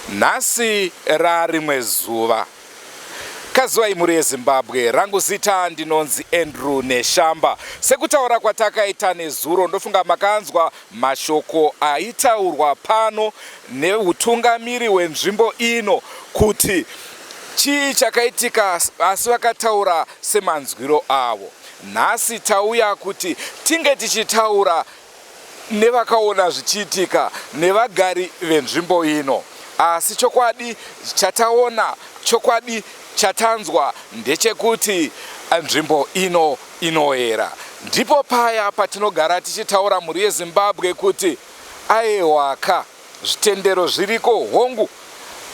Nhasi rarimwe zuva. Kaziwai mhuri yeZimbabwe, rangu zita ndinonzi Andrew Neshamba. Sekutaura kwatakaita nezuro, ndofunga makanzwa mashoko aitaurwa pano neutungamiri hwenzvimbo ino kuti chii chakaitika, asi vakataura semanzwiro avo. Nhasi tauya kuti tinge tichitaura nevakaona zvichiitika nevagari venzvimbo ino. Asi chokwadi chataona, chokwadi chatanzwa ndechekuti nzvimbo ino inoera. Ndipo paya patinogara tichitaura mhuri yeZimbabwe kuti aewaka zvitendero zviriko hongu,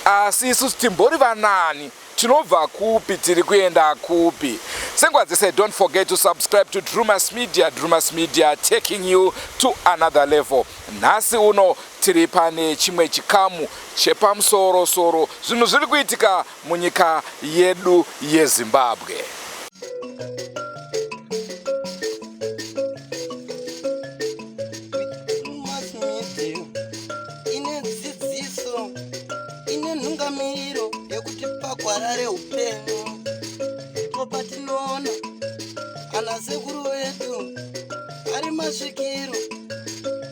asi isusu timbori vanaani? Tinobva kupi, tiri kuenda kupi? Senguva dzese, don't forget to subscribe to Drewmas Media. Drewmas Media taking you to another level. Nhasi uno tiri pane chimwe chikamu chepamusoro soro, zvinhu zviri kuitika munyika yedu yeZimbabwe. Drewmas Media ine dzidziso ine nhungamiriro yekuti pagwara reupenyu ndipo patinoona ana sekuru vedu ari masvikiro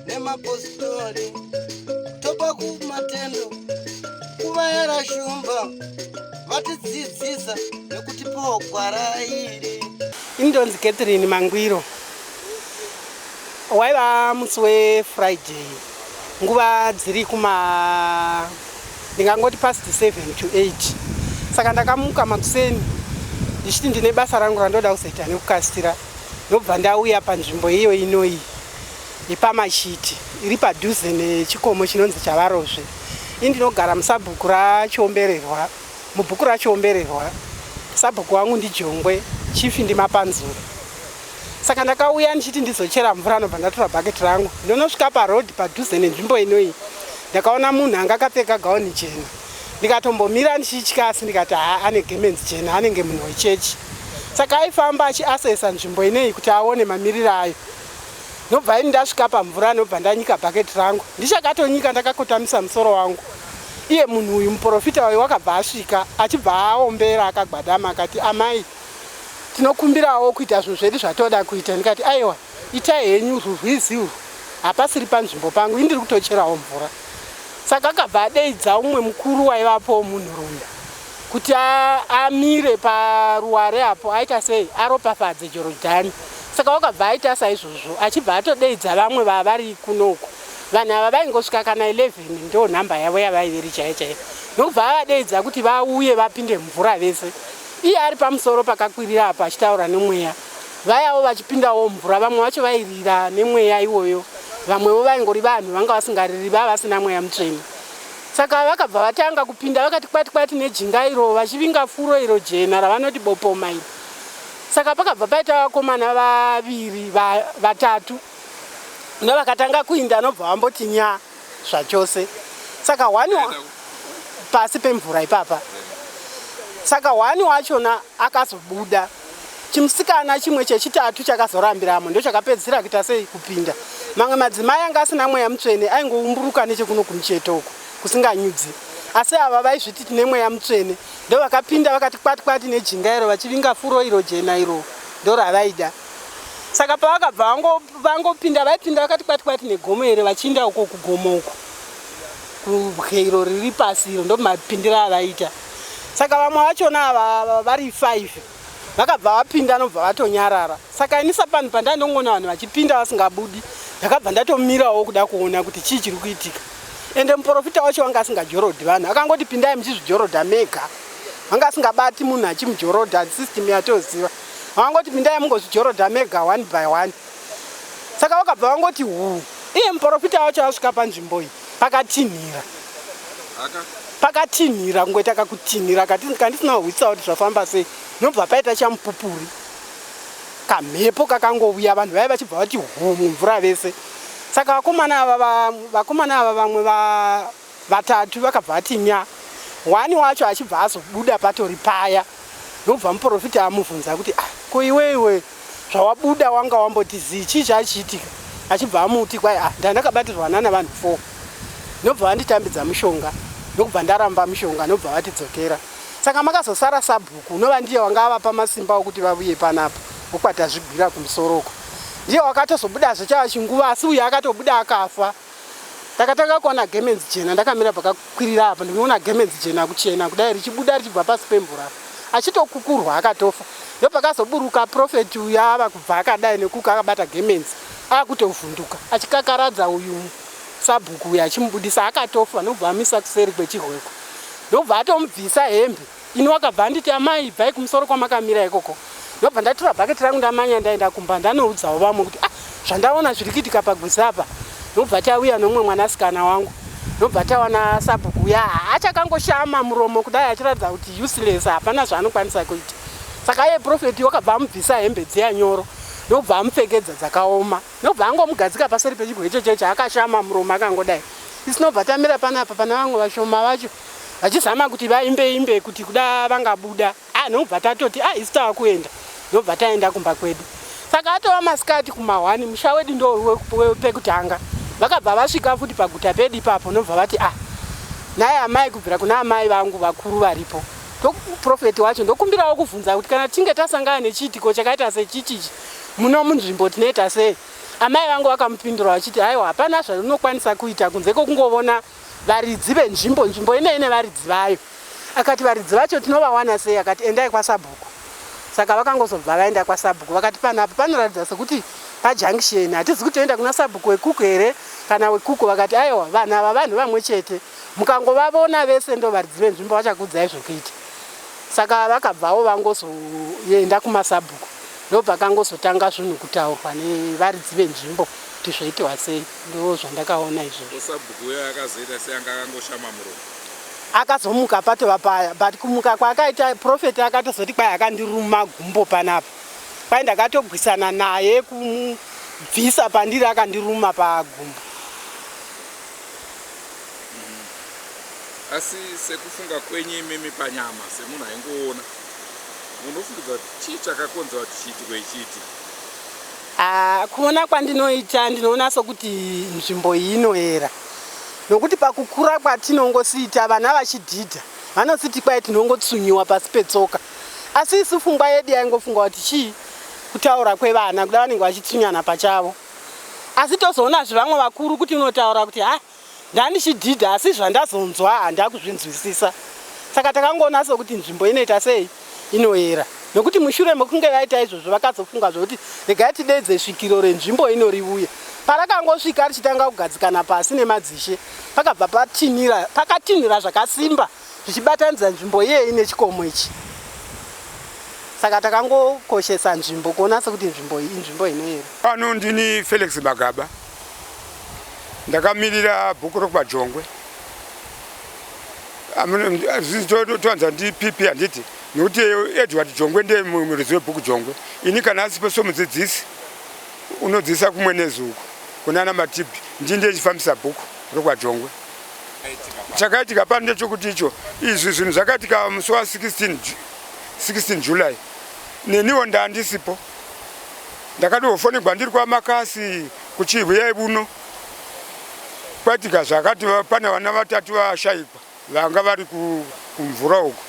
nemapositori topa kumatendo kuvayera shumba vatidzidzisa nekutipawo gwara iri. Ini ndonzi Catherine Mangwiro. Waiva musi weFriday nguva dziri kuma ndingangoti past 7 to 8 saka ndakamuka makuseni ndichiti ndine basa rangu randoda kuzoita nekukasira ndobva ndauya panzvimbo iyo inoyi yepamachiti iri padhuze nechikomo chinonzi chavarozve ini ndinogara musabhuku rachiombererwa mubhuku rachiombererwa sabhuku wangu ndijongwe chifi ndimapanzura Saka ndakauya ndichiti ndizochera mvura ndobva ndatora bhaketi rangu ndonosvika paroad padhuze nenzvimbo inoyi ndakaona munhu anga akapfeka gauni jena ndikatombomira ndichitya asi ndikati haa ane gemenzi jena anenge munhu wechechi saka aifamba achiasesa nzvimbo inoyi kuti aone mamiriro ayo ndobva ini ndasvika pamvura ndobva ndanyika bhaketi rangu ndichakatonyika ndakakotamisa musoro wangu iye munhu uyu muprofita uyu wakabva asvika achibva aombera akagwadama akati amai Tinokumbirawo kuita zvinhu zvedu zvatoda kuita. Ndikati aiwa itai henyu urwu rwizi urwu hapasiri panzvimbo pangu ini ndiri kutocherawo mvura. Saka akabva adeidza umwe mukuru waivapo munhurume kuti amire paruware apo aita sei aropafadze Jorodhani. Saka wakabva aita saizvozvo achibva atodeidza vamwe vavari kunoku. Vanhu ava vaingosvika kana 11 ndo nhamba yavo yavaiveri chaiyo chaiyo. Ndokubva avadeidza kuti vauye vapinde mvura vese. Iye ari pamusoro pakakwirira apo achitaura nemweya. Vayawo vachipindawo mvura, vamwe vacho vairira nemweya iwoyo, vamwewo vaingori vanhu vanga vasingariri vava vasina mweya mutsvene. Saka vakabva vatanga kupinda vakati kwati kwati nejinga iro vachivinga furo iro jena ravanoti bopoma iro. Saka pakabva paita vakomana vaviri vatatu ndovakatanga kuinda nobva vamboti nya zvachose saka one pasi pemvura ipapa saka one wachona akazobuda chimusikana chimwe chechitatu chakazorambiramo ndochakapedzisira kuita sei kupinda mamwe madzimai anga asina mweya mutsvene aingoumburuka nechekuno kumucheto uku kusinganyudzi asi ava vaizviti tine mweya mutsvene ndovakapinda vakati kwati kwati nejinga iro vachivinga furo iro jena iro ndoravaida Saka pavakabva vangopinda vaipinda vakati kwati kwati negomo here vachiinda uko kugomo uko kubwe iro riri pasi iro ndomapindira avaita. Saka vamwe vachona ava vari 5 vakabva vapinda nobva vatonyarara. Saka ini sapanhu pandandongoona vanhu vachipinda vasingabudi ndakabva ndatomirawo kuda kuona kuti chii chiri kuitika. Ende muprofita wacho wanga asingajorodhi vanhu akangoti pindai muchizvijorodha mega. Wanga asingabati munhu achimujorodha system yatoziva. Vangoti pindai mungozvijorodha mega one by one. Saka vakabva vangoti huu. Iye muprofita wacho asvika panzvimbo iyi pakatinhira. Pakatinhira kungoita kakutinhira kandisina kuhwitsa kuti zvafamba sei. Nobva paita chamupupuri. Kamhepo kakangouya vanhu vaiva vachibva vati huu mumvura vese. Saka vakomana ava vakomana ava vamwe va Vatatu vakabva vati nya. One wacho achibva azobuda patori paya ndobva muprofita amuvhunza kuti ah, ko iwewe zvawabuda wanga wamboti zii chii chachiitika achibva amuti kwai ah, ndandakabatirwa nana vanhu four ndobva vanditambidza mushonga. Ndokubva ndaramba mishonga ndobva vatidzokera. Saka makazosara sabhuku unova ndiye wanga avapa masimba okuti vavuye panapa wokwaTazvigwira kumusoro uko. Ndiye wakatozobudazve chava chinguva asi uyu akatobuda akafa. Ndakatanga kuona gemenzi jena ndakamira pakakwirira apa ndinoona gemenzi jena kuchena kudai richibuda richibva pasi pemvura apa achitokukurwa akatofa. Ndopakazoburuka prophet uyu ava kubva akadai nekuka akabata gemenzi akutovhunduka achikakaradza uyu sabhuku uyu achimubudisa akatofa ndobva amisa kuseri kwechihweko ndobva atomubvisa hembe ini wakabva anditi amai ibvai kumusoro kwamakamira ikoko ndobva ndatora bhaketi rangu ndamanya ndaenda kumba ndanoudzawo vamwe kuti ah zvandaona zviri kuitika pagwizi apa ndobva tauya nomumwe mwanasikana wangu ndobva tawana sabhuku uya achakangoshama muromo kudai achiratidza kuti useless hapana zvaanokwanisa kuita saka iye profeti wakabva amubvisa hembe dziya nyoro ndobva amupfekedza dzakaoma Ndobva angomugadzika paseri pechibwe ichocho icho akashama muromo akangodai. Isu tinobva tamira panapa pana vamwe vashoma vacho vachizama kuti vaimbe imbe kuti kuda vangabuda. Ah ndobva tatoti ah isu tava kuenda. Ndobva taenda kumba kwedu. Saka atova masikati kumahwani musha wedu ndo pekutanga. Vakabva vasvika futi paguta pedu ipapo ndobva vati ah nhai amai kubvira kuna amai vangu vakuru varipo. Prophet wacho ndokumbirawo kuvhunza kuti kana tichinge tasangana nechiitiko chakaita sechichichi muno munzvimbo tinoita sei? Amai vangu vakamupindura vachiti haiwa hapana zvaunokwanisa kuita kunze kwekungovona varidzi venzvimbo, nzvimbo ine ine varidzi vayo. Akati varidzi vacho tinovawana sei? Akati endai kwasabhuku. Saka vakangozobva vaenda kwasabhuku vakati panapa panoratidza sekuti pajunction hatizi kutoenda kuna sabhuku wekuku here kana wekuku vakati aiwa vanhu ava vanhu vamwe chete mukangovavona vese ndo varidzi venzvimbo vachakuudzai zvekuita. Saka vakabvawo vangozoenda kumasabhuku ndopakangozotanga zvinhu kutaurwa nevaridzi venzvimbo kuti zvoitiwa sei ndo zvandakaona izvozvo. Sabhuku uyo akazoita sei anga akangoshama muromo? Akazomuka patova paya but kumuka kwaakaita prophet akatozoti kwai akandiruma gumbo panapa kwai ndakatogwisana naye kumubvisa pandiri akandiruma pagumbo. Asi sekufunga kwenyu imimi panyama semunhu aingoona munofungidzwa kuti chii chakakonzera kuti chiitiko ichiitike? Ah, kuona kwandinoita ndinoona sokuti nzvimbo iyi inoera nokuti pakukura kwatinongosiita vana vachidhidha vanositi kwai tinongotsunyiwa pasi petsoka asi isu pfungwa yedu yaingofunga kuti chii kutaura kwevana kuda vanenge vachitsunyana pachavo asi tozoonazve vamwe vakuru kuti unotaura kuti ha Ndandichidhidha asi zvandazonzwa handakuzvinzwisisa saka takangoona sekuti nzvimbo inoita sei inoyera nokuti mushure mekunge vaita izvozvo vakazofunga zvekuti regai tideedze svikiro renzvimbo ino riuye. Parakangosvika richitanga kugadzikana pasi nemadzishe pakabva patinhira pakatinhira zvakasimba zvichibatanidza nzvimbo iyeyi nechikomo ichi saka takangokoshesa nzvimbo kuona sekuti nzvimbo iyi inzvimbo inoyera. Pano ndini Felix Magaba ndakamirira bhuku rokwaJongwe towanza ndipp handiti nokuti Edward Jongwe ndiye muridzi webhuku Jongwe ini kana asipo somudzidzisi unodzidzisa kumwe nezuko kunana Matibi ndini ndechifambisa bhuku rokwaJongwe chakaitika pano ndechokuti icho izvi zvinhu zvakaitika musi wa 16 16 July neniwo ndandisipo ndakatofonegwa ndiri kwamakasi kuchihuyai buno kwaitika zvakati pane vana vatatu vashaikwa vanga vari kumvura uko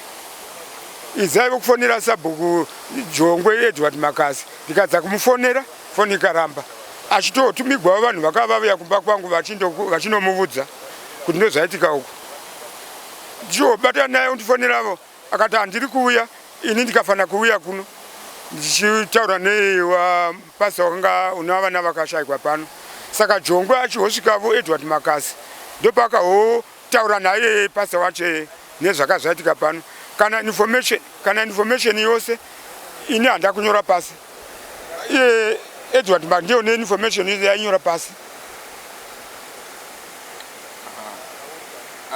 idzai vokufonera sabhuku jongwe edward makasi ndikadza kumufonera foni ikaramba achitotumigwawo vanhu vakava vauya kumba kwangu vachinomuvudza kuti ndozvaitika uko ndichobata naye undifoneravo akati handiri kuuya ini ndikafanira kuuya kuno ndichitaura newapastor wakanga una vana vakashaikwa pano saka jongwe achihosvikavo edward makasi ndopakahotaura naye pastor wacho nezvakazvaitika pano kana information kana information yose ini handakunyora pasi iye edward ma ndiyo neinformation yainyora pasi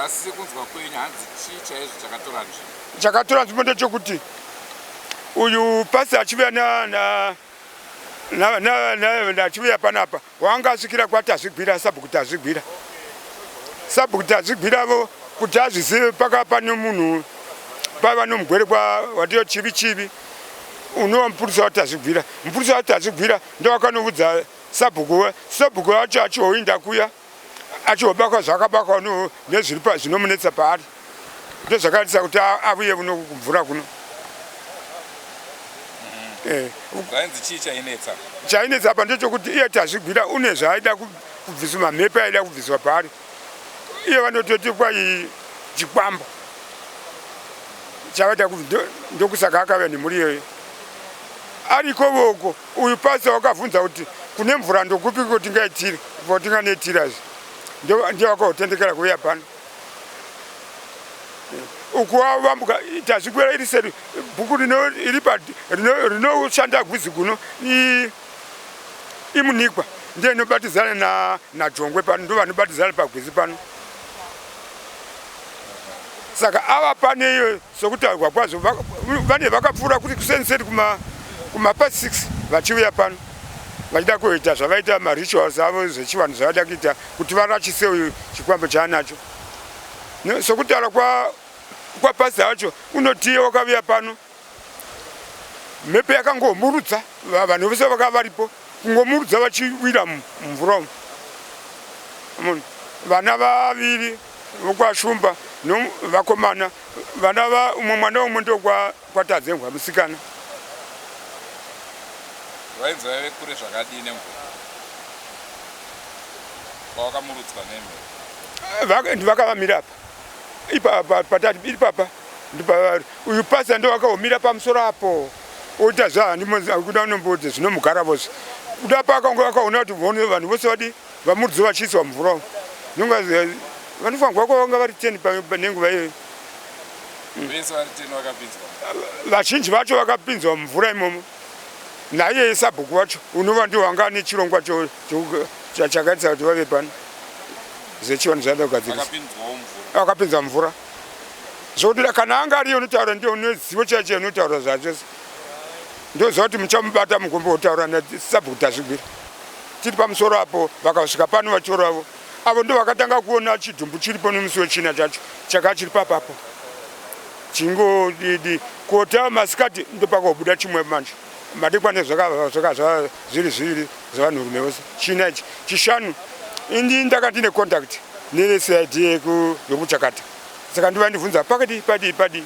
asi sekunzwa kwenyu hanzi chii chaizvo chakatora nzvimbo chakatora nzvimbo ndechekuti uyu pasi achivuya achivuya panapa wanga asvikira kwatazvigwira sabhuku tazvigwira sabhuku tazvigwiravo kuti azvizive paka pane munhu paiva nomugwere watiyo chivi chivi unova mupurisa watazvigwira mupurisa watazvigwira ndowakanovudza sabhuku sabhuku wacho achihoinda kuya achihobakwa zvakabakwa nezviri zvinomunetsa paari. Ndozvakaitisa kuti avuye kuno kumvura kuno. Eh. Zvainzi chii chainetsa? Chainetsa apa ndechekuti iye Tazvigwira une zvaaida kubviswa mamhepo aida kubviswa paari. Iye vanototi kwai chikwambo chavaita ndokusaka akauya nemhuri iyoyo. Ariko voko uyu pasi wakavhunza kuti kune mvura ndokupi kotingaitira kotinganetirazve ndiye wakahotendekera kuuya pano. Uku wavambuka tazvikwira iri seri bhuku rino iri pa rinoshanda gwizi kuno imunikwa ndiye inobatidzana na najongwe pano ndo vanobatidzana pagwizi pano saka ava pane iyo sokutaurwa kwazvo vane vakapfuura kuti kuseniseri kuma kumapa 6 vachiuya pano vachida kuita zvavaita marituals avo zvechivanhu zvavada kuita kuti varachise uyu chikwambo chaanacho sokutaura kwapasita wacho unotiye wakavuya pano mhepo yakangomurutsa vanhu vose vakava varipo kungomurutsa vachiwira mumvura umu vana vaviri vokwashumba vakomana vana va umwe mwana umwe ndokwatadzengwa musikana vainzi vaive kure zvakadii nemvura pawakamurutswa nemhepo vakavamira apa ipapa patati ipapa ndipavari uyu pasa ndo wakaomira pamusoro apo oita zvahandikuda unomboti zvinomugara vose kuda pakange akaona kuti vanhu vose vadi vamurudzi vachiiswa mvura nonga vanofanirwa kuva vanga vari ten nenguva iyoyo vazhinji vacho vakapinzwa mumvura imomo naiye sabhuku wacho unova ndiwo anga ane chirongwa chakaitisa kuti vave pano zvechivanhu zvaida kugadzirisa akapinzwa mvura zvokuti kana anga ariyo unotaura ndiyo unezivo chaiyo chaiyo unotaura zvachose ndoziva kuti muchamubata mugombo wotaura nasabhuku tazvigwira tiri pamusoro apo vakasvika pano vachitoravo avo ndo vakatanga kuona chidhumbu chiripo nemusi wechina chacho chaka chiri papapo chingodidi kota masikati ndopakobuda chimwe manje madekwane zvaka zviri zviviri zvevanhurume vose china ichi chishanu indi ndaka ndine contact neCID yokuchakata saka ndovandibvunza pakadi padi padi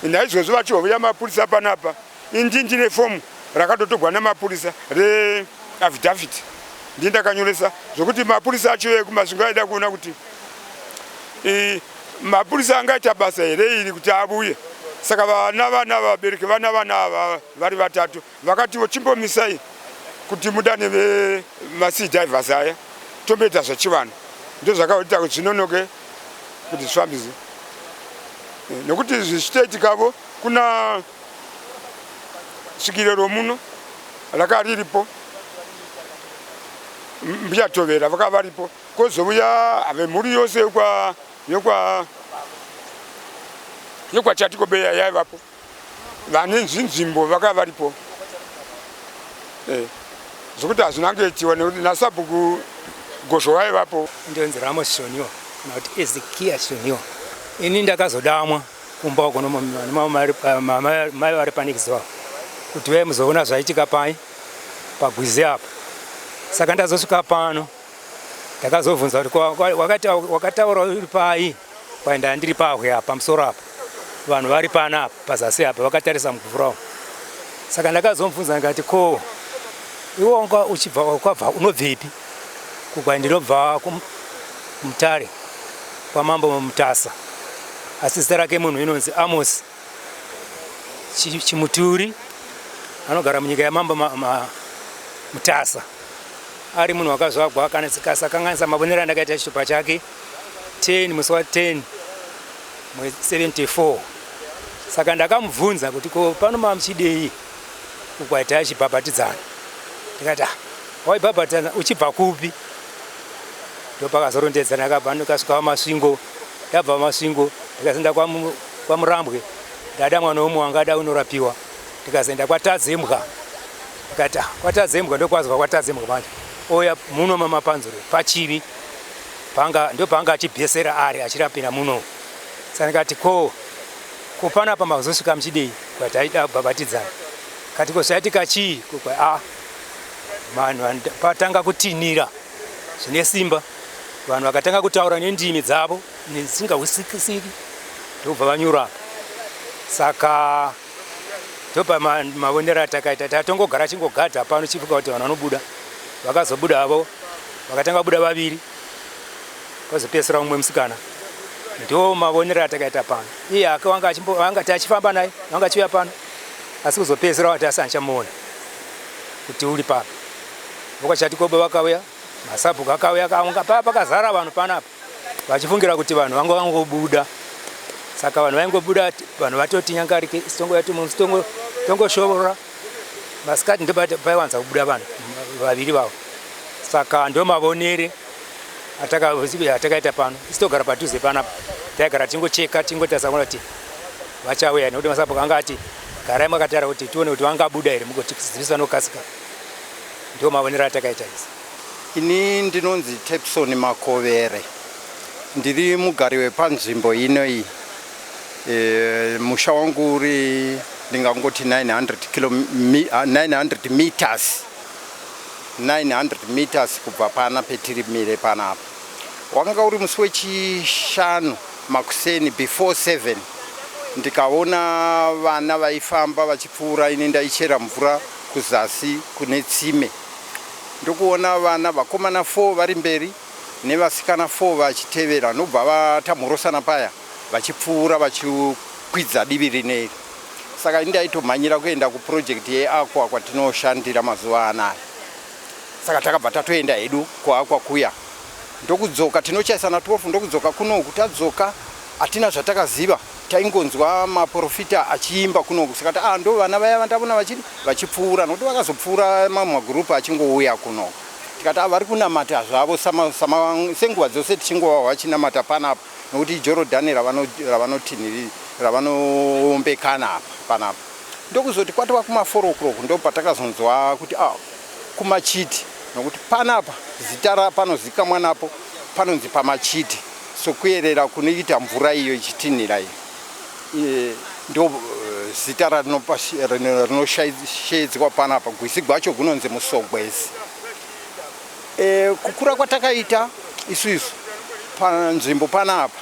naizvozvo vachihovuya mapurisa panapa indi ndine fomu rakatotogwa nemapurisa reaffidavit ndi ndakanyoresa zvokuti mapurisa acho ekumasvingo aida kuona kuti mapurisa angaita basa here iri kuti avuye saka vana vana vabereki vana vana ava vari vatatu Vakatiwo chimbomisai kuti mudane vemasea divers aya tomboita zvechivanhu ndozvakaita kuti zvinonoke kuti zvifambise eh, nekuti zvichitoitikavo kuna svikiro romuno raka riripo mbuya tovera vaka varipo kozouya vemhuri yose yokwa yokwa yokwachatikobeya yaivapo vane nzvinzvimbo vakava varipo eh, zvekuti hazvina kuitiwa nekuti nasabhuku gozho vaivapo. Ndonzi Ramos Shoniwa kana kuti Ezekia Shoniwa. Ini ndakazodamwa kumba uko mai vari panext door kuti vaya muzoona zvaitika pai pagwizi apa. Saka ndazosvika pano ndakazobvunza kuti wakataura uri pai kwai ndanga ndiri pahwe apa pamusoro apa vanhu vari pana apa pazasi apa vakatarisa mumvura umu saka ndakazomubvunza ndikati ko iwe wanga uchibva kwabva unobvepi kukwai ndinobva kumutare kwamambo mutasa asi zita rake munhu inonzi amos Chimuturi anogara munyika yamambo Mutasa ari munhu wakazvagwa kana tikasakanganisa mavonero andakaita chitupa chake 10 musi wa 10 mwedzi 74 saka ndakamubvunza kuti ko pano mamuchidei kukwaita achibhabhatidzana ndikati ah, waibhabhatidzana uchibva kupi ndopakazorondedzana akabva ndikasvika vamasvingo ndabva vamasvingo ndikazoenda kwamurambwe ndada mwana womwe wanga ada unorapiwa ndikazoenda kwatadzembwa ndikati ah, kwatadzembwa ndokwazwa kwatadzembwa manje oya muno mamapanzure pachivi panga ndopaanga achibhesera ari achirapira muno saka ndikati ko ko panapa mazosvika muchidei kwati aida kubhabhatidzana kati ko zvaitika chii kokwa a ah, vanhu patanga kutinira zvine simba vanhu vakatanga kutaura nendimi dzavo nesingahwisisiki Ndobva vanyura apa. Saka ndopa mavonero atakaita, tatongogara chingogadha pano chifuka kuti vanhu vanobuda. Vakazobuda havo, vakatanga kubuda vaviri, kwazopedzisira mumwe musikana. Ndo mavonero atakaita pano. Iye hake wanga tiachifamba naye, wanga achiuya pano, asi kuzopedzisira wati asi andichamuona kuti uri papi. Vokwachatikobo vakauya, masabhuku akauya, pakazara vanhu panapa vachifungira kuti vanhu vanga vangobuda. Saka vanhu vaingobuda, vanhu vatoti nyangarike, tongoshora masikati, ndo paiwanza kubuda vanhu vaviri vavo. Saka ndo mavonere atakaita pano. Isi togara padhuze panapa, taigara tingocheka tingotarisa kuona kuti vachauya, nekuti masabhuku anga ati garai makatara kuti tione kuti vangabuda here, mugotizivisa nokasika. Ndo mavonero atakaita isi. Ini ndinonzi Tapson Makovere, ndiri mugari wepanzvimbo ino iyi. Musha wangu uri ndingangoti 900 900 meters, 900 meters kubva pana petiri mire panapa. Wakanga uri musi wechishanu makuseni before 7, ndikaona vana vaifamba vachipfuura. Ini ndaichera mvura kuzasi kune tsime, ndokuona vana vakomana 4 vari mberi nevasikana 4 vachitevera, nobva vatamhorosana paya vachipfuura vachikwidza divi rineri. Saka ini ndaitomhanyira kuenda kuproject yeAqua kwatinoshandira mazuva anaya. Saka takabva tatoenda hedu kuAqua kuya, ndokudzoka tinochaisana 12, ndokudzoka kunoku. Tadzoka hatina zvatakaziva, taingonzwa maprofita achiimba kunoku. Saka ah, ndo vana vaya vandavona vachidi vachipfuura, nokuti vakazopfuura mamwe magurupu achingouya kunoku. Tikati ah, vari kunamata zvavo senguva dzose tichingova vachinamata panapa, nokuti iJorodhani ravanotinhiri ravanoombekana apa panapa. Ndokuzoti kwatova kuma4 o'clock, ndo patakazonzwa kuti ah, kumachiti, nokuti panapa zita rapanozikamwa napo panonzi pamachiti, sokuyerera kunoita mvura iyo ichitinhira iyo. Ndo zita rinoshedzwa panapa. Gwisi gwacho gunonzi Musogwezi. Kukura kwatakaita isusu panzvimbo panapa,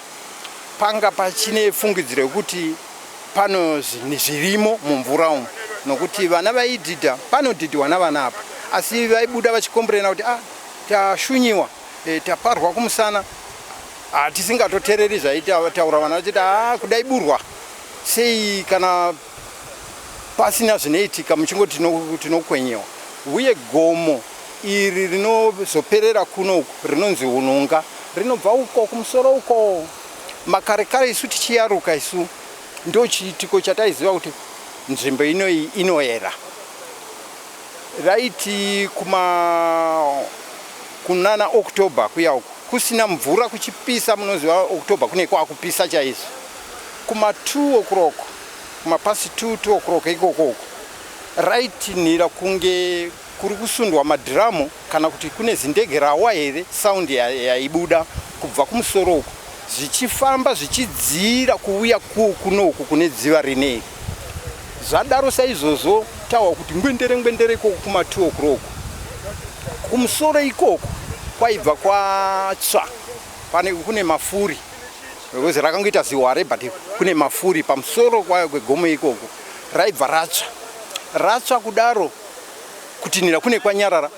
panga pachine fungidziro yekuti pano zvirimo mumvura umu, nokuti vana vaidhidha, panodhidhiwa navana apa, asi vaibuda vachikomburena kuti ah, tashunyiwa, taparwa kumusana. Hatisingatotereri zvaitaura vana vachiti ah, kudai burwa sei kana pasina zvinoitika, muchingoti tinokwenyewa. Uye gomo iri rinozoperera kuno uku rinonzi Ununga, rinobva uko kumusoro uko. Makare kare isu tichiyaruka isu, ndo chiitiko chataiziva kuti nzvimbo inoyi inoera. Raiti kuma kunana October kuya uku kusina mvura, kuchipisa, munoziva October kune kwakupisa chaizvo, kuma 2 o'clock, kumapasi 2 2 o'clock ikoko uko, raitinhira kunge kuri kusundwa madhiramu kana kuti kune zindege rawa here. Sound yaibuda kubva kumusoro uku zvichifamba zvichidzira kuuya kuno uku kune dziva rinei. Zvadaro saizvozvo, tawa kuti ngwendere ngwendere ikoko kuma 2 o'clock, kumusoro ikoko kwaibva kwatsva. Pane kune mafuri, because rakangoita ziware, but kune mafuri pamusoro kwegomo ikoko. Raibva ratsva, ratsva kudaro, kutinhira kune kwanyarara,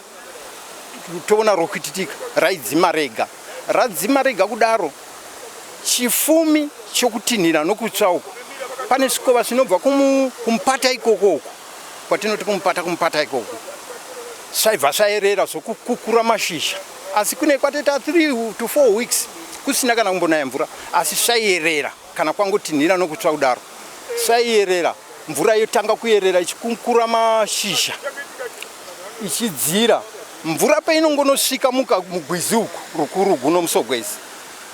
toona rokwititika, raidzima rega. Radzima rega kudaro, chifumi chokutinhira nokutsva uku, pane zvikova zvinobva kumupata ikoko uku kwatinoti kumupata, kumupata ikoko zvaibva zvaerera zvokukukura mashizha. Asi kune kwatoita 3 to 4 weeks kusina kana kumbonaya mvura, asi zvaierera kana kwangotinhira nokutsva kudaro, zvaierera, mvura yotanga kuyerera ichikukura mashizha ichidzira. Mvura painongonosvika mugwizi uku rukuru guno Musogwezi,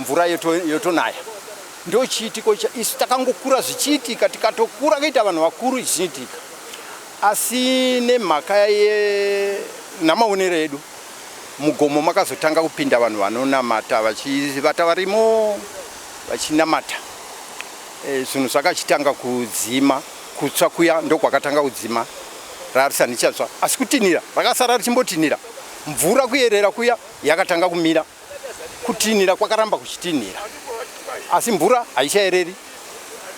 mvura yotonaya. Ndo chiitiko isu takangokura zvichiitika, tikatokura kuita vanhu vakuru zvichiitika. Asi nemhaka namaonero edu, mugomo makazotanga kupinda vanhu vanonamata, vachivata varimo vachinamata. Zvinhu zvakachitanga kudzima, kutsva kuya ndokwakatanga kudzima, rarisanichatsva, asi kutinhira rakasara richimbotinhira. Mvura kuyerera kuya yakatanga kumira, kutinhira kwakaramba kuchitinhira, asi mvura haichaereri.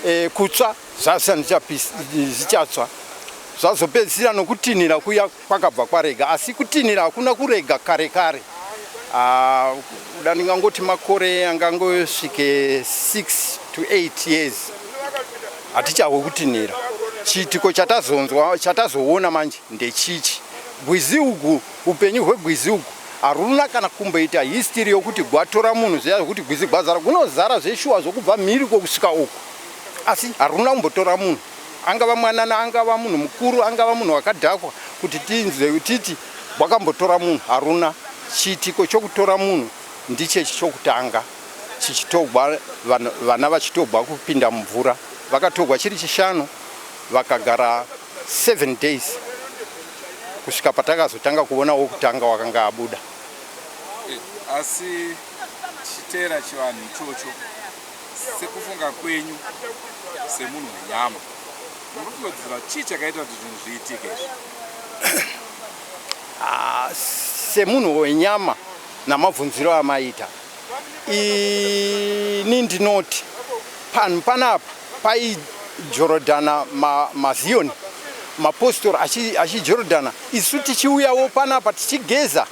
e, kutsva zvazvisati zvichatsva zvazopedzisira nokutinhira kuya kwakabva kwarega asi kutinhira hakuna kurega kare kare ah, kuda ndingangoti makore angangosvike 6 to 8 years hatichahwe kutinhira chiitiko chatazonzwa chatazoona manje ndechichi gwizi ugu upenyu hwegwizi ugu haruna kana kumboita history yokuti gwatora munhu zviya zvekuti gwizi gwazara gunozara zveshuwa zvokubva mhiri kwokusvika uku asi haruna kumbotora munhu angava mwanana angava munhu mukuru angava munhu wakadhakwa kuti tinzwe titi wakambotora munhu haruna chiitiko chokutora munhu ndichechi chokutanga chichitogwa vana vachitogwa kupinda mumvura vakatogwa chiri chishanu vakagara 7 days kusvika patakazotanga kuona wokutanga wakanga abuda eh, asi tichiteera chivanhu ichocho Sekufunga kwenyu semunhu wenyama, muri kuwedzera chii chakaita kuti zvinhu zviitike izvi? Ah, semunhu wenyama namabvunziro amaita ini ndinoti panhu panapa paijorodhana maziyoni mapostori achijorodhana isu tichiuyawo panapa tichigeza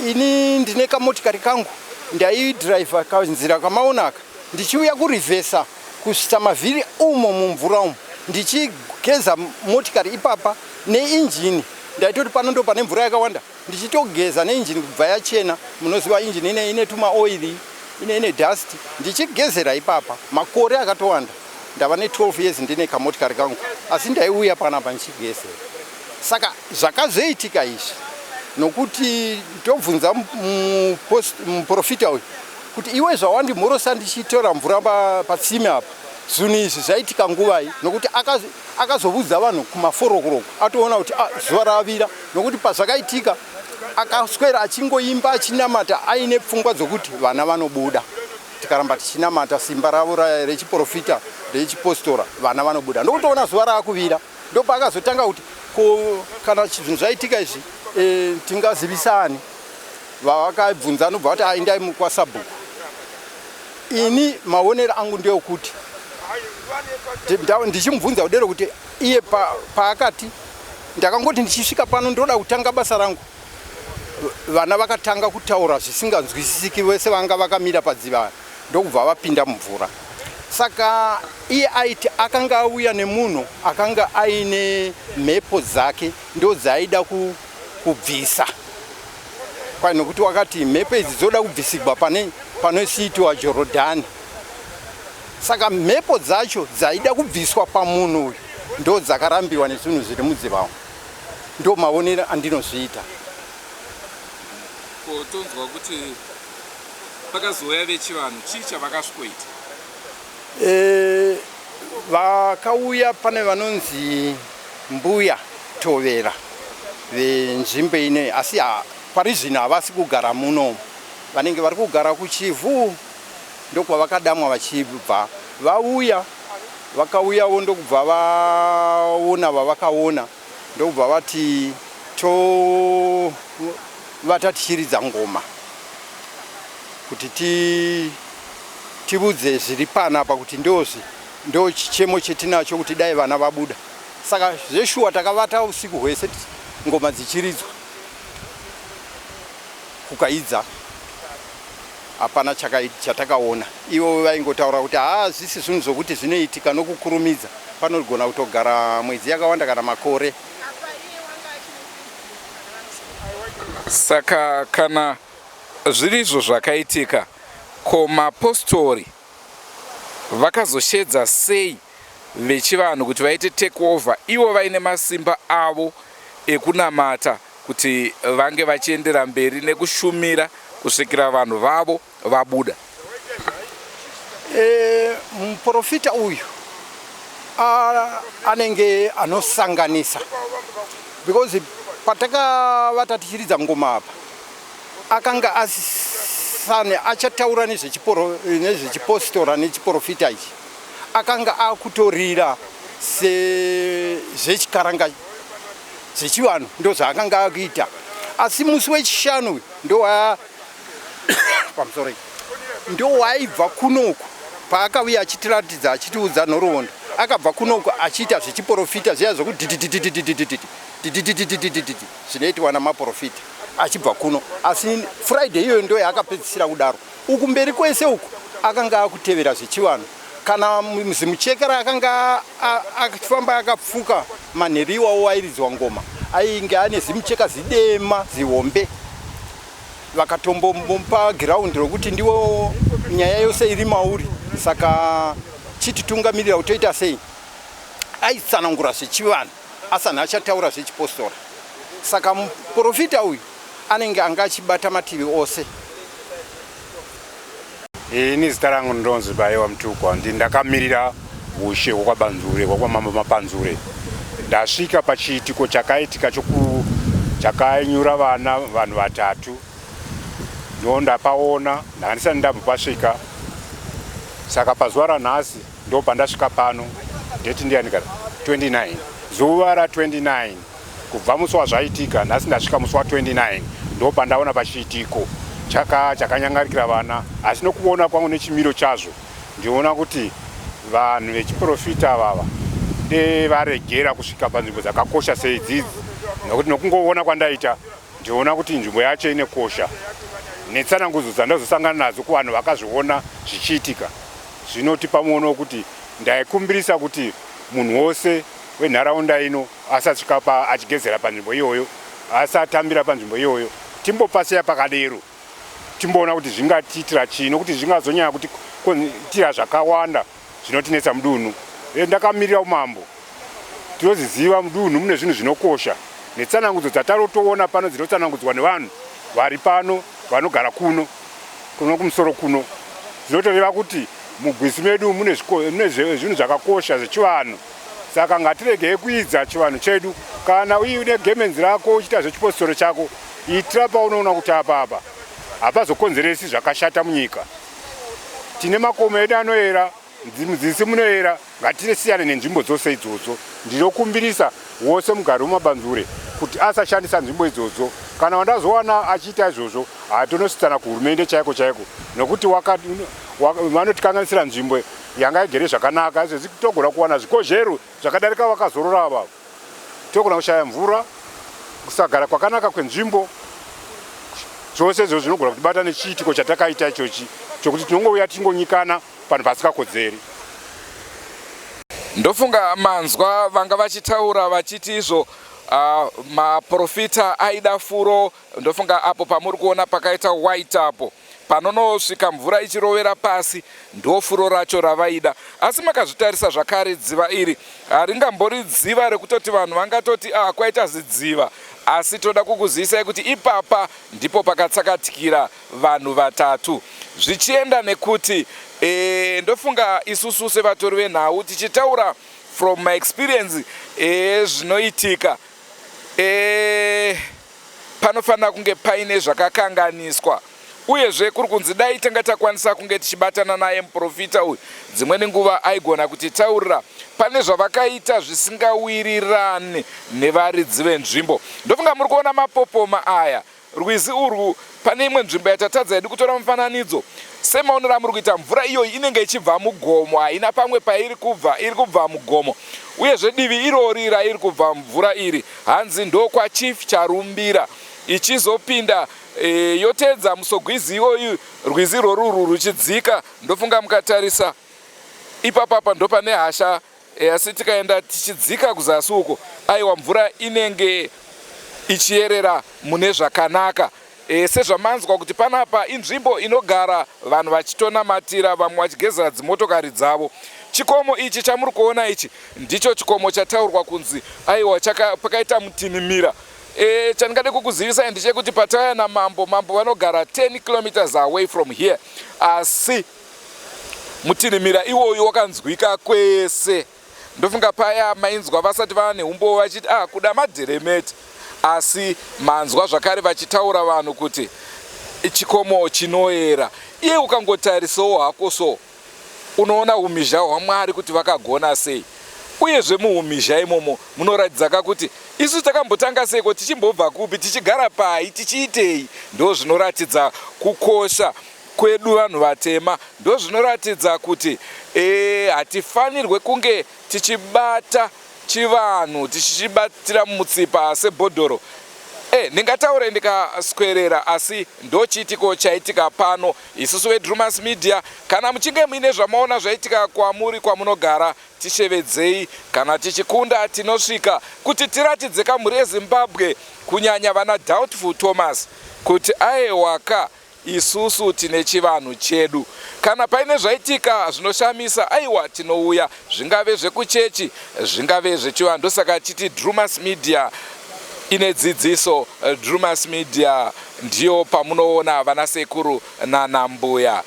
ini ndine kamotikari kangu Ndaidriver kanzira kamaona aka ndichiuya kurivhesa kusvitsa mavhiri umo mumvura umu ndichigeza motikari ipapa neinjini ndaitoti pano ndo pane mvura yakawanda ndichitogeza neinjini kubva yachena munoziva injini ine ine tuma oili ine ine dust ndichigezera ipapa makore akatowanda ndava ne 12 years ndine kamotikari kangu asi ndaiuya panapa ndichigezera Saka zvakazoitika izvi nokuti tobvunza muprofita uyu kuti iwe zvawandimhorosa ndichitora mvura patsime apa zvinhu izvi zvaitika nguvai nokuti akazovudza vanhu kumaforokoroko atoona kuti ah, zuva ravira nokuti pazvakaitika akaswera achingoimba achinamata aine pfungwa dzokuti vana vanobuda tikaramba tichinamata simba ravo rechiprofita rechipostora vana vanobuda ndokutoona zuva raakuvira Ndopaakazotanga kuti ko kana zvinhu zvaitika izvi e, tingazivisani vavakabvunza anobva vati aindai ah, kwasabhuku ini maonero angu ndeokuti ndichimubvunza kudero kuti iye paakati pa ndakangoti ndichisvika pano ndoda kutanga basa rangu vana vakatanga kutaura zvisinganzwisisiki vese vanga vakamira padziva ndokubva vapinda mumvura saka iye aiti akanga auya nemunhu akanga aine mhepo dzake ndodzaaida kubvisa kwai nokuti wakati mhepo idzi dzoda kubvisigwa pane panosiitiwa jorodhani saka mhepo dzacho dzaida kubviswa pamunhu uyu ndo dzakarambiwa nezvinhu zviri mudziva umu ndo maonero andinozviita ko tonzwa kuti Pakazouya vechivanhu chii chavakasvikoita? E, vakauya pane vanonzi mbuya Tovera venzvimbo ine asi pari zvino havasi kugara muno, vanenge vari kugara kuChivhu ndokwavakadamwa vachibva. Vauya vakauyawo ndokubva vaona vavakaona ndokubva vati tovata tichiridza ngoma kuti ti tivudze zviri panapa kuti ndozvi ndo chichemo chetinacho kuti dai vana vabuda saka zveshuwa takavata usiku hwese ngoma dzichiridzwa kukaidza hapana chatakaona ivo vaingotaura kuti haa zvisi zvinhu zvokuti zvinoitika nokukurumidza panogona kutogara mwedzi yakawanda kana makore Saka kana zviri izvo zvakaitika, ko mapostori vakazoshedza sei vechivanhu kuti vaite take over ivo vaine masimba avo ekunamata kuti vange vachiendera mberi nekushumira kusvikira vanhu vavo vabuda? E, muprofita uyu anenge anosanganisa because patakavata tichiridza ngoma apa akanga asane achataura nezvechipostora nechiporofita ichi akanga akutorira sezvechikaranga zvechivanhu ndozvaakanga akuita asi musi wechishanu uyu ndowa pamusoro ndo waaibva kunoku Paakauya achitiratidza achitiudza nhoroondo, akabva kunoku achiita zvechiporofita zviya zvokuti dhidhidhidhidhidhidhidhi dhidhidhidhidhidhidhi zvinoitwa namaporofita achibva kuno. Asi Friday iyoyo ndo yaakapedzisira kudaro. Uku mberi kwese uku akanga akutevera zvechivanhu. Kana zimucheka raakanga achifamba akapfuka manheru iwawo airidzwa ngoma, ainge ane zimucheka zidema zihombe. Vakatombomupa giraundi rokuti ndiwo nyaya yose iri mauri, saka chititungamirira utoita sei. Aitsanangura zvechivanhu asani achataura zvechipostora. Saka muprofita uyu anenge anga achibata mativi ose. Ini zita rangu ndinonzi Bayewa Mutukwa, ndi ndakamirira ushe hwekwaBanzure hwekwamambo Mapanzure. Ndasvika pachiitiko chakaitika choku chakanyura vana vanhu vatatu, ndo ndapaona, ndanga ndisati ndambopasvika. Saka pazuva ranhasi ndo pandasvika pano, date ndiyani kana 29, zuva ra 29 kubva musi wazvaitika. Nhasi ndasvika musi wa 29 ndo pandaona pachiitiko chaka chakanyangarikira vana. Asi nokuona kwangu nechimiro chazvo, ndinoona kuti vanhu vechiprofita vava de varegera kusvika panzvimbo dzakakosha seidzidzi, nokuti nokungoona kwandaita ndinoona kuti nzvimbo yacho inekosha. Netsanangudzo dzandazosangana nadzo kuvanhu vakazviona zvichiitika zvinotipa muono wekuti ndaikumbirisa kuti munhu wose wenharaunda ino asasvika pa achigezera panzvimbo iyoyo, asatambira panzvimbo iyoyo. Timbopasiya pakadero, timboona kuti zvingatiitira chii, nokuti zvingazonyanya kuti kuitira zvakawanda zvinotinetsa mudunhu. Ndakamirira umambo, tinoziziva mudunhu mune zvinhu zvinokosha, netsanangudzo dzatarotoona pano dzinotsanangudzwa nevanhu vari pano vanogara kuno kuno kumusoro kuno zvinotoreva kuti mugwisi medu mune zvinhu zvakakosha zvechivanhu. Saka ngatiregei kuidza chivanhu chedu. Kana uine gemenzi rako uchiita zvechipositoro chako, itira paunoona kuti apa apa hapazokonzeresi zvakashata munyika. Tine makomo edu anoera, mudzisi munoera, ngatisiyane nenzvimbo dzose idzodzo. Ndinokumbirisa wose mugari wemaBanzure kuti asashandisa nzvimbo idzodzo. Kana wandazowana achiita izvozvo, hatonosvitsana kuhurumende chaiko chaiko, nokuti vanotikanganisira nzvimbo yanga igere zvakanaka. Izvezvi togona kuwana zvikozhero zvakadarika vakazorora ava, togona kushaya mvura, kusagara kwakanaka kwenzvimbo. Zvose izvo zvinogona kutibata nechiitiko chatakaita ichochi chokuti tinongouya tichingonyikana panhu pasikakodzeri. Ndofunga manzwa vanga vachitaura vachiti izvo maprofita aida furo. Ndofunga apo pamuri kuona pakaita white apo panonosvika mvura ichirovera pasi, ndo furo racho ravaida. Asi makazvitarisa zvakare, dziva iri haringambori dziva rekutoti vanhu vangatoti ah, kwaita zidziva. Asi toda kukuzivisai kuti ipapa ndipo pakatsakatikira vanhu vatatu, zvichienda nekuti ndofunga isusu sevatori venhau tichitaura from my experience zvinoitika, panofanira kunge paine zvakakanganiswa. Uyezve kuri kunzi dai tanga takwanisa kunge tichibatana naye muprofita uyu, dzimweni nguva aigona kutitaurira pane zvavakaita zvisingawirirani nevaridzi venzvimbo. Ndofunga muri kuona mapopoma aya, rwizi urwu. Pane imwe nzvimbo yatatadza yedu kutora mufananidzo. Semaonero amuri kuita, mvura iyoyi inenge ichibva mugomo, haina pamwe pairi kubva, iri kubva mugomo. Uyezve divi irori rairi kubva mvura iri hanzi ndokwaChief Charumbira, ichizopinda yoteedza musogwizi iyoyi, rwizi rworuru ruchidzika. Ndofunga mukatarisa ipapapa ndopane hasha. Asi tikaenda tichidzika kuzasi uko, aiwa, mvura inenge ichiyerera mune zvakanaka. Sezvamanzwa kuti panapa inzvimbo inogara vanhu vachitonamatira, vamwe vachigezera dzimotokari dzavo. Chikomo ichi chamuri kuona ichi ndicho chikomo chataurwa kunzi aiwa pakaita mutinhimira. Chandingade kukuzivisai ndechekuti patauya namambo, mambo vanogara 10 kilometers away from here, asi mutinhimira iwoyu wakanzwika kwese. Ndofunga paya mainzwa vasati vava neumbowo vachiti ah, kuda madheremeti, asi manzwa zvakare vachitaura vanhu kuti chikomo chinoera. Iye ukangotarisawo hako so unoona umhizha hwaMwari kuti vakagona sei. Uyezve muumhizha imomo munoratidza ka kuti isu takambotanga seiko, tichimbobva kupi, tichigara pai, tichiitei. Ndo zvinoratidza kukosha. kwedu vanhu vatema. Ndozvinoratidza kuti e, hatifanirwe kunge tichibata chivanhu tichichibatira mumutsipa sebhodhoro. E, ndingataure ndikaswerera, asi ndochiitiko chaitika pano. Isusu veDrumas Media, kana muchinge muine zvamaona zvaitika kwamuri kwamunogara, tishevedzei. Kana tichikunda tinosvika kuti tiratidze kamhuri yeZimbabwe, kunyanya vana Doubtful Thomas, kuti aewaka, isusu tine chivanhu chedu. Kana paine zvaitika zvinoshamisa, aiwa, tinouya, zvingave zvekuchechi, zvingave zvechivanhu. Ndosaka titi Drumas Media ine dzidziso. Drumas Media ndiyo pamunoona vana sekuru nanambuya.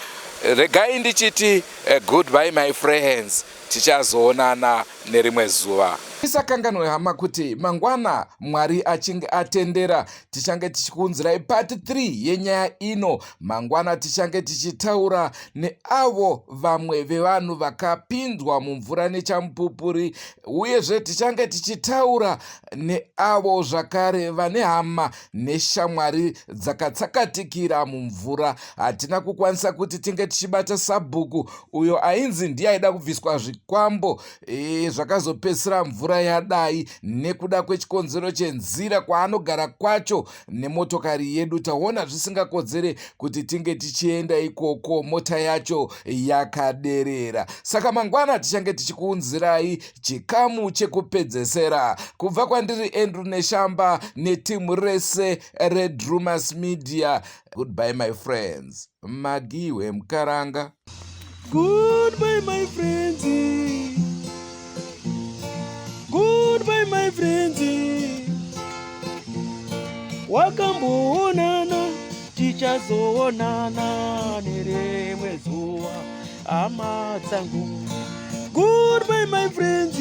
Regai ndichiti goodbye my friends, tichazoonana nerimwe zuva. Tisakanganwe hama kuti mangwana, Mwari achinge atendera, tichange tichikuunzirai part 3 yenyaya ino. Mangwana tichange tichitaura neavo vamwe vevanhu vakapinzwa mumvura nechamupupuri, uyezve tichange tichitaura neavo zvakare vane hama neshamwari dzakatsakatikira mumvura. Hatina kukwanisa kuti tinge tichibata sabhuku uyo ainzi ndiye aida kubviswa zvikwambo e, zvakazopedzisira mvura yadai nekuda kwechikonzero chenzira kwaanogara kwacho nemotokari yedu. Taona zvisingakodzere kuti tinge tichienda ikoko mota yacho yakaderera. Saka mangwana tichange tichikuunzirai chikamu chekupedzesera. Kubva kwandiri Andrew Neshamba netimu rese reDrumas Media, goodbye my friends. Magiwe mukaranga. Goodbye my friends. Goodbye my friends. Wakamboonana, tichazoonana nerimwe zuva, hama dzangu. Goodbye my friends.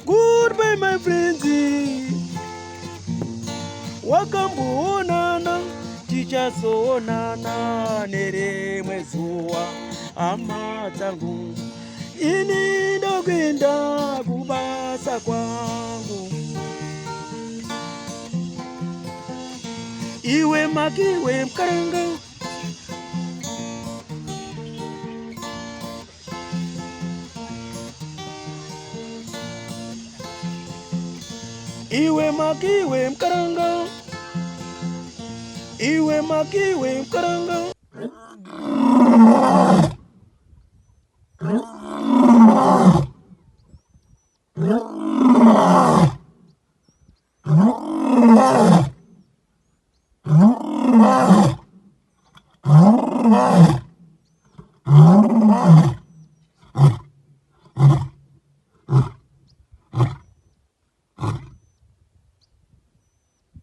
Goodbye my friends. Wakamboonana, tichazoonana nerimwe zuva, hama dzangu. Ini ndokuenda kubasa kwangu. Iwe Makiwe Mukaranga. Iwe Makiwe Mukaranga. Iwe Makiwe Mukaranga.